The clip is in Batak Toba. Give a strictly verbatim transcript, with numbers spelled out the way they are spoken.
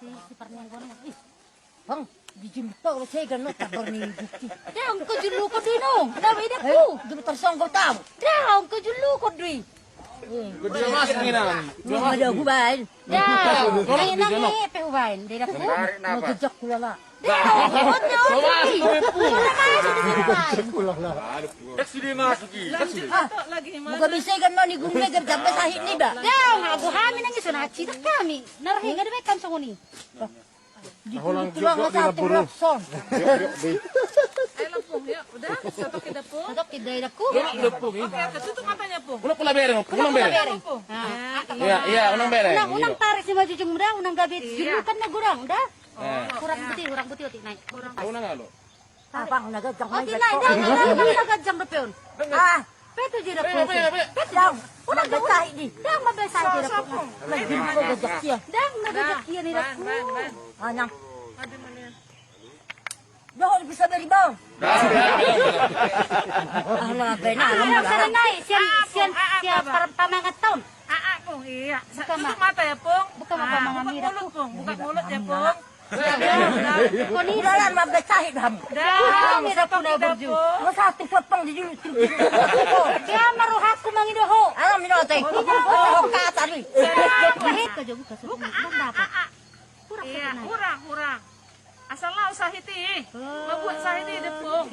Si Parmenggon. Ih, Bang, di julu tau lo sega no tabar ni bukti. Dah, ongko julu ko di no. Dah, beda ku. Julu tarsonggo tau. Dah, ongko julu ko di. Gua dia masuk ni nang. Gua ada hubain. Dah, ini nang ni pe hubain. Dia dah ku. Mau jejak kulala. Dah, ongko dia ongko. Kulala. Ex sudah masuk i. Lanjut lagi. Buka bisa ikan mau ni gumbe ger jambe sahit ni ba. Dah, ngaku hami nang iso na cidak kami. Narhi gak ada kan songoni. Di tulang satu Robson. Ayo Pung, yuk. Udah, satu kita Pung. Satu kita ya Pung. Oke, oke, tutup matanya Pung. Ulang pula bereng, ulang bereng. Iya, iya, ulang bereng. Unang, unang tarik si maju jeng udah, unang gabe julukan na gurang udah. Kurang putih, kurang putih otik naik. Unang alo. Apa na gajang mai. Otik naik, udah, udah, udah gajang dope on. Ah. Petu jira ku. Petu. Dang. Udah, udah. Dang, mabesai jira ku. Lagi mau gajak dia. Dang, na gajak dia ni dak ku. Anyang. Dohot bisa beri bau. Ah, na bena. Sana nai, sian, sian, sian pamangan taon. Aa, Pung, iya. Buka mata ya, Pung. Buka mata, buka mulut, Pung. Buka mulut ya, Pung. Koni lalan mabesai hamu. Dah, ira pun dah, Pung. Satu pepeng di julu. Dia maruhakku mangido ho. Alam ino te. Ho kata ni. Buka, buka. Buka. Iya, kurang, kurang. Asal lau sahit i. Mabuat sahit i, Pung.